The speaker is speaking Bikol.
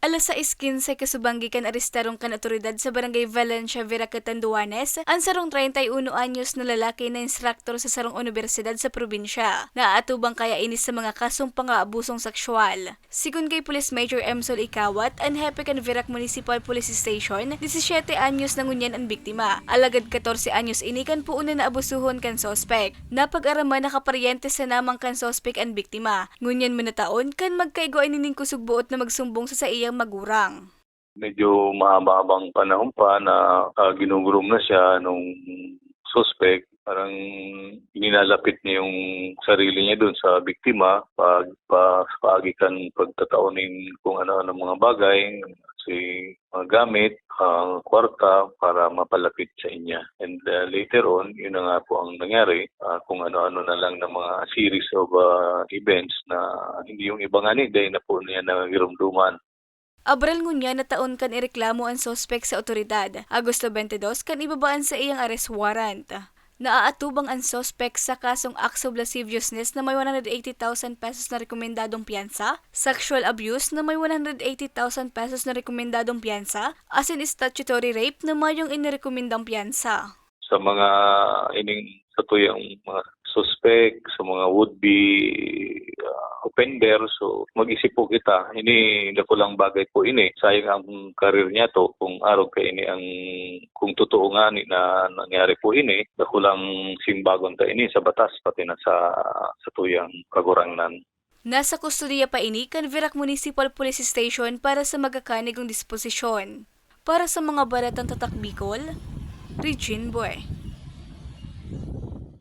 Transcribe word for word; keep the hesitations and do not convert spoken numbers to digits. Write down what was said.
Alas sais quince kasubanggi kan arestarong kan otoridad sa Barangay Valencia, Virac, Catanduanes, an sarong treinta y uno anyos na lalaki na instruktor sa sarong unibersidad sa probinsya. Naatubang kaya ini sa mga kasong pang-aabusong sexual. Sigon kay Police Major Emsol Ikawat, an hepe kan Virac Municipal Police Station, disisiete anyos na ngunyan an biktima. Alagad katorse anyos ini kan poon na naabusuhon kan suspek. Napag-araman na kaparyente sana man kan suspek an biktima. Ngunyan manataon, kan magkaigwa ini nin kusog boot na magsumbong sa saiyang magurang. Medyo mahaba-habang panahon pa na, ah, ginugurom na siya nung suspek. Parang nilalapit niya yung sarili niya dun sa biktima pag, pa, paagi kan pagtatao nin kung ano-ano mga bagay, si mga gamit, ah, kwarta para mapalapit sa inya. And, ah, later on, yun na nga po ang nangyari, ah, kung ano-ano na lang na mga series of, ah, events na hindi yung iba nga ni, dahil na po niya nagirumduman. Abril ngunyan na taon kan ireklamo an suspek sa otoridad. Agosto twenty-two kan ibaba an saiyang arrest warrant. Naaatubang an suspek sa kasong acts of lasciviousness na may one hundred eighty thousand pesos na rekomendadong piyansa, sexual abuse na may one hundred eighty thousand pesos na rekomendadong piyansa, asin statutory rape na mayong inirekomendang piyansa. Sa mga ining satuyang mga suspek, sa mga would-be, ah, offender, so mag-isip po kita. Ini dakulang bagay po ini. Sayang ang karir niya to kung arog ka ini ang, kung totoo nga ni na nangyari po ini, dakulang simbagon ta ini sa batas, pati na sa satuyang kagurangnan. Nasa kustodiya pa ini kan Virac Municipal Police Station para sa magakanigong disposisyon. Para sa mga baretang Tatak Bicol, Regine Boy.